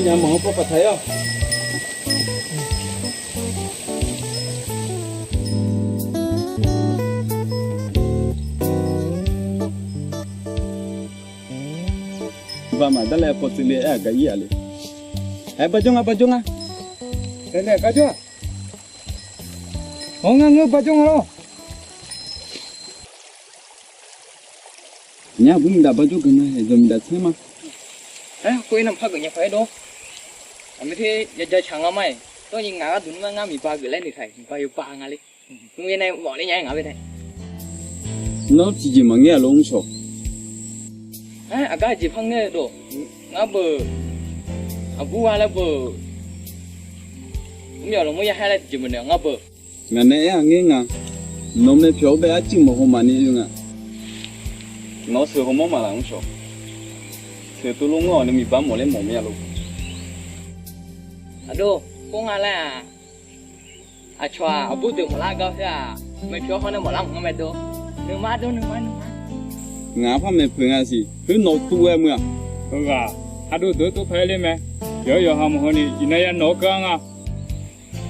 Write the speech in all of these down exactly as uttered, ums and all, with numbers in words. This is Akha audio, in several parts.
Nya mawq-anr pawr paftaq-ir-awq. Baqmaq darlae paw tseuvle aer-aq gar ir-aq le. Aer, barjawr nga, barjawr nga. Naeq naeq, barjawr-aq. Awr, ngar ngeur barjawr nga lawr. Nya aqbur miqdaq barjawr geuf ma, aqyawf miqdaq tsaer ma. Aer, khoer navmaqpar geuf nya paq-aer dawr. Aqmur te yaja caq nga ma-iq, dawrni ngaq gharduq nmr-aer ngar miqba geuf laer noeqtaq-iq, miqba yawba nga le. Nmr-aer nae mawf ler nya-aer ngaq bae tae. Nawr tiqjeq maqngaer-a lor, mr shawq. Aer, aqgar jeq par ngaer-eu dawq. Ngar beuq, aqbur gha laer beuq, mr yawq lawq mur ya haer laer tiqjeq maqnoeq ngar beuq. Ngaq nae aer-aq ngaer nga. Nawq-eu myavpyawq-anr bae arcuiv mawq haw maqni oe nga. Nawq-anr sheuq haw mawr maqlaq, mr shawq. Sheuq tuvluf ngeur-awq, nawq miqba mawf ler mawf mir-a lor. Aqdov, khoer nga laer-aq, aqcawq-aq aqbur deuq mawflar gar khoer-aq, myavpyawq hawr nae mawflar mq ngar mae dov. Nuima dov, nuima, nuima. Ngaq-anr par maeq peuq nga siq. Khoer nawq-eu tuv-aer muiq-aq. Heughaq, aqdov deuq-anr tov paq-aer ler mae. Yawqha yawqha maqhaw ni iqnan ya nawq-anr gar nga.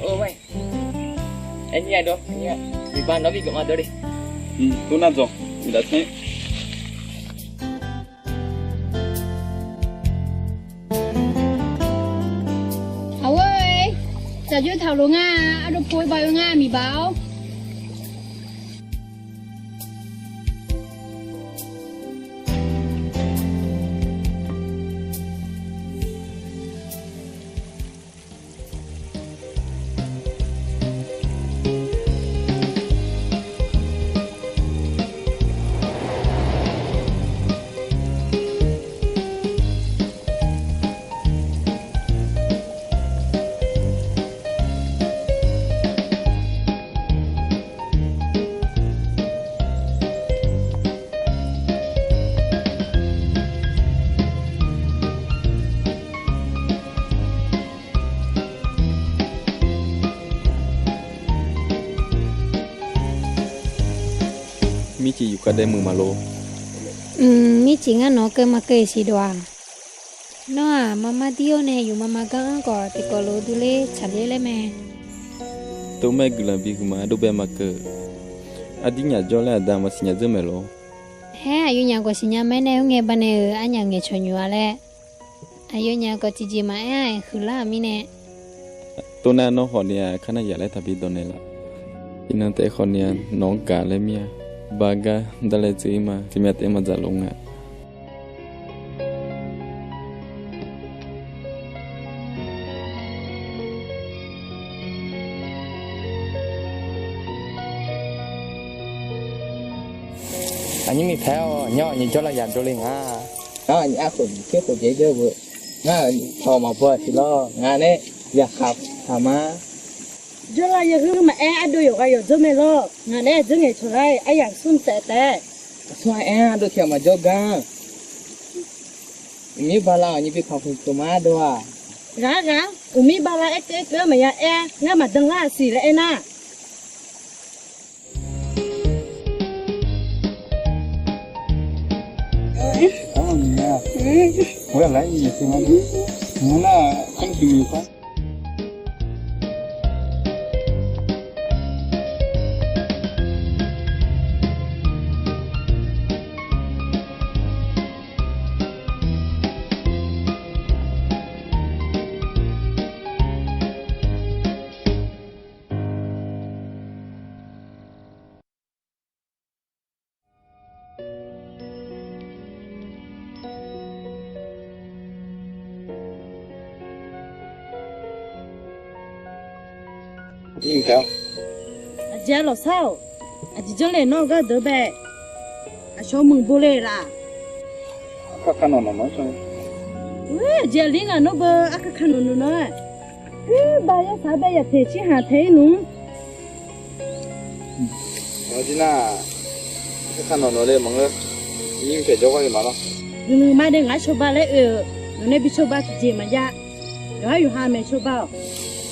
Or, aernyir-a dawr, aernyir-a. Miqba nawr bi geuf ma dawr le. Tov nar dzawq, miqdaq tsaer. Aqghoer-e, tsaqjoer taq lof nga, ardov po-aer ba-eu nga miqba-awr. Mircif yufkhav daef muiq maqlor. Mircif ngar nawq-anr keuv ma keuv-iq siq dov-aq. Nawr-aq, mar mar dir-awr nae yufmar mar gar-anr khawf tiqkawv lof-eu durler tsaqler laer mae. Tov mae guiqlanq bihuiq ma, ardov bae ma keuv. Ardir nyaf jawr laer aqda maqsiq nya dzeur maeq lor. Haer, aqyawfnyaf khawf siqnya mae nae, khoerngae baqnaeq-euq arnyaf ngaeqcawq nyoq-a laer. Aqyawfnyaf khawf tiqjeq maqaer-a, huiqlar-euq mirnae. Tov nar nawr hawq ni-aq, kar nar yaq laer taqbi dawq naeq laf. Iqnan taef khawf ni-aq, nawq-anr gaq laer mir-a. Ba gar darlae tsuif-ir ma, tiqmyav taef maqdzaq lof nga. Aqnyir miqpaer-awr, nyanr-awq, nyiq jawrlav yaq dovle nga. Ngar-aq, nyiq ar khof nyiq tser khof jaeq-ir deur-eu, ngar-aq, tawq maqbaw-a siq lawr. Ngar nae yaqkhaq taq ma. Jawrlav yaqhuiq maqaer, ardov yawqghaq yawqdzeur mae lawr. Ngaq nae dzeur ngaeqcawq lar-iq, aryamq smr saef taef. Aqsur-a aer-anr ardov tiq ghaq maqjawr gar. Uqmir bala-awq, nyiq bi kaq khof khof ma ardov-aq. Ghaq ghaq, uqmir bala aerkeuv aerkeuv-anr maqya aer-a, ngar maqdan lar-aq siq laer aernar. Aqjeq-a lawqsar-awq. Aqjeq janrle nawr gardeuq bae. Aqcawq muiq bo le laf. Arkaka nawq nawq nawr. Aqjeq aqli ngaq nawr beu arkaka nawq nawq nawr-aer. Uir ba yarsaq bae yaqteq cirhaq tae-ir nmr. Aqjeq nar, arkaka nawq nawq le maqngeur. Nymr paeq jawrgar le maqlawr. Guiqlanq ma de, ngaq-aer cawba laer oe-euq. Nawq nae bi cawba tiqjeq maqjav. Yawqhar yawqha maeq cawba-awq.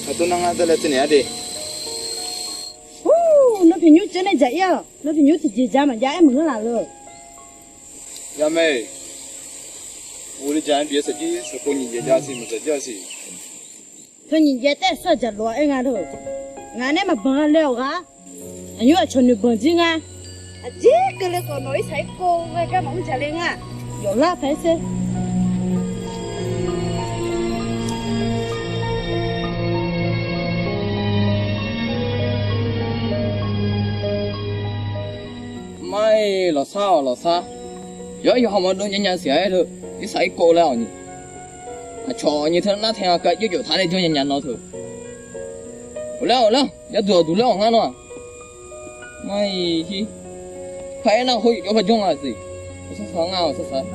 Aqtov nar ngar dawrlae teunaeq-ar de. Nawr tiqnymr tsev nae dzaq-ir-awq. Nawr tiqnymr tiqjeq ja maqjav-aer maqngeur laf-eu. Yamae. Ghofle jaq-aer bif-aer saqjir, saqkov nyiq jaev jav siq, maqdzaq jir-a siq. Teu nyiq jaev taef-aer sar jaq lof-a aer nga lor. Ngaq nae maqbanq-a laer-awq ghaq. Aqnymr aqcawq noeqbanq jir nga. Aqjeq keuvle khawf nawq-ir saq-ir kov ghae gar maqmr jaq le nga. Yawqlar paer ser. Mar-iq lawqsar-awq lawqsar. Yawqha yawqha mawrdov nya nya siq-aer teu, ir saq-ir kov laer-awq ni. Aqcawq nyi teu nar tae nga ka jir jawf taq nae janr nya nya nawr teu. Ghofler-awq laer, yaduq aqduq laer-awq ngar nawr-aq. Mar-iq hi. Par-aer nar khoer yawf gar janr nga siq. Sar sar ngar-awq sar sar.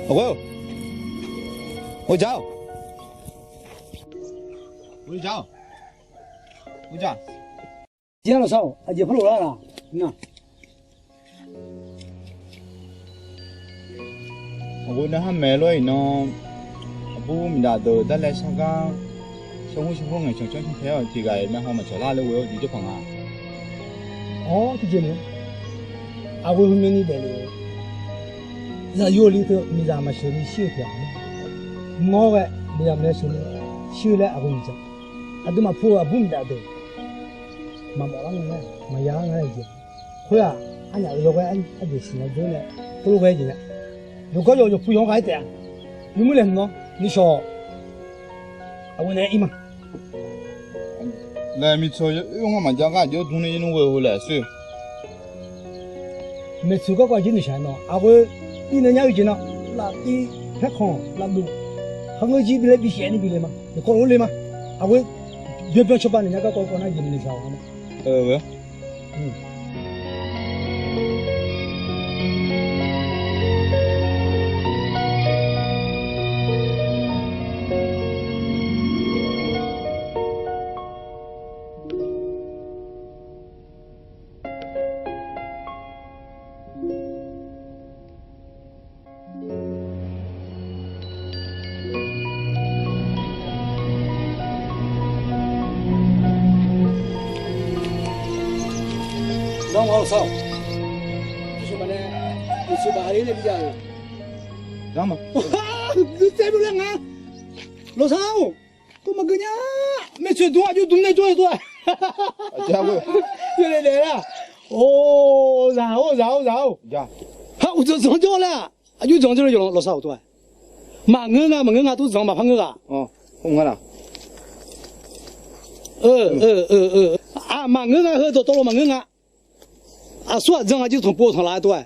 Aqgeu, ghawqjaq-awq. Ghawqjaq-awq. Ghawqjaq. Aqjeq lawqsar-awq, aqjeq par lof lar-a nga. Aqgeu nae har maeq lor-iq nan, aqbur miqdaf deuq darlae shar gar, shar hmr shar hmr ngaeqcanq canr canr tae-awr tiq ghaq-iq nae haw maqcawq lar laer ghoe-awr jir jawrpaq nga. Awr, tiqjeq mr. Aqgeu heu myani daefle. Zaqyo li teu miqzaq maqsheuq ni shir-eu tiq ghaq-a. Mr-awr ghae miqzaq maqsheuq ni shir-eu laer aqgeu miqzaq. Aqduimaf pu-eu aqbur miqdaf deuq maqmawf lar nga, maqya lar nga-aer jeq. Khoer-aq, arnyaf-euq yawghae arjeq siqnya deur nae, khoerlof ghae jeq nya. Yawqgar yawq yawqpu yawq-anr ghaq-aer taef-a. Yawmuir laeqhmq nawr nuishawq aqgeu nae ir ma. Laeqhmq teu oer ngar maqjav gar aqjox dm nae ir nmr ghoe heu laeq soer. Maeqtsoeq garkawv aqjeq noeqshaq nar, aqgeu ir nae nyar-eu jeq nar, laftiv paerkhanq lafdov kharngeur jir bi laer bi shaef ni bi le ma. Yawkawv lof-aer le ma. Aqgeu byanbyan cawba naeq nya garkawv kawv nar jeq nuishaq ghaq ma. Nawr nga lawqsar-awq. Aqsur baq nae, aqsur baq aqli nae bi jav-euq. Nuitsaev beu laer nga. Lawqsar-or, tov maqgeu nya. Maeqtsoeq dm aqjox dm nae jawr-eu tov-a. Yawdaef daef lar. Or, zaq-or zaq-or zaq-or. Har uqdzan zanq jawr laer-aq, aqjox zanq jawr le yawq lawqsar-awq tov-a. Maqngeur nga maqngeur nga tov zanq maqpar ngeur ghaq. Aq, maqngeur nga heu dawqtawvluf maqngeur nga. Aqsur aqdzan aqjeq tanqpov tanqlaf-aer tov-a.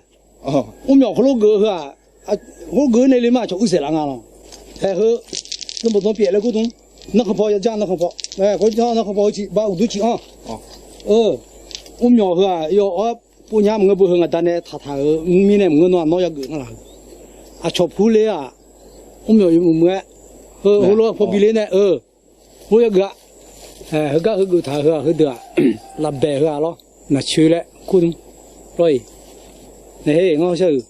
Mrmyawq heulof geuf-eu heu-aq, heulof geuf-eu nae le ma cawq uir saef laf nga lawq. Ae heu, zanqbawq dan pyeuf laer gordmr. Narkhan paw yajar narkhan paw. Ae, khawf jar narkhan paw-eu ciq ba uqduq ciq anr. Mrmyawq heu-aq yawf-awr povnya maqngeur beu heu ngaq da nae taqtaq-euq mirnae maqngeur nawr-aq nawr yageuf nga laf-eu. Aqcawq pur le-aq, mrmyawq yawmuiq muiq-aer, heu heulof paw bi le nae-eu, heulof yageuf-a. Heugar heugeuf taq heu-aq heudeuq-aq, lafbaeq heu-aq lawr, naqcoe laer kurdmr lawr-iq. Nae he ngar shar-euq,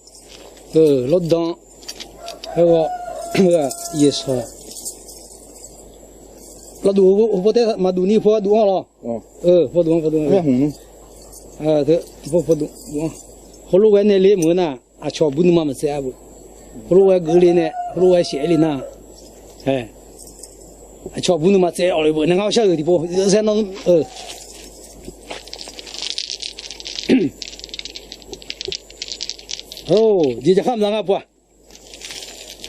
lawrdan, aerghawv, heu-aq, yaeqsawq, lavduq, paw taef maqduq ni paw arduf-anr lawr. Paw duf-anr, paw duf-anr, paw duf-anr. Heulof ghae nae le meuq-eu nar, aqcawq bur nuima maqtsaev-a beu. Heulof ghae geuf le nae heulof ghae shaef-aer le nar, aqcawq bur nuima tsaev-awq le beu nae ngar shar-euq tiqpov, Or, jeq jaqkhar mqza ngar pov-aq.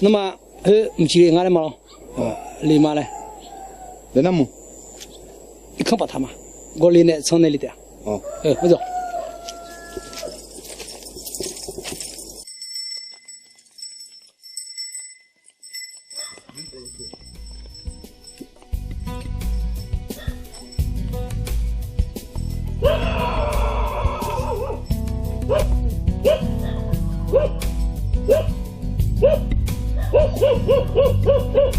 Nawmaf, heu mqciq le nga laer ma lawr. Le ma laer. Irkanr paftaq ma. Gawle nae tsanr nae le taef-a.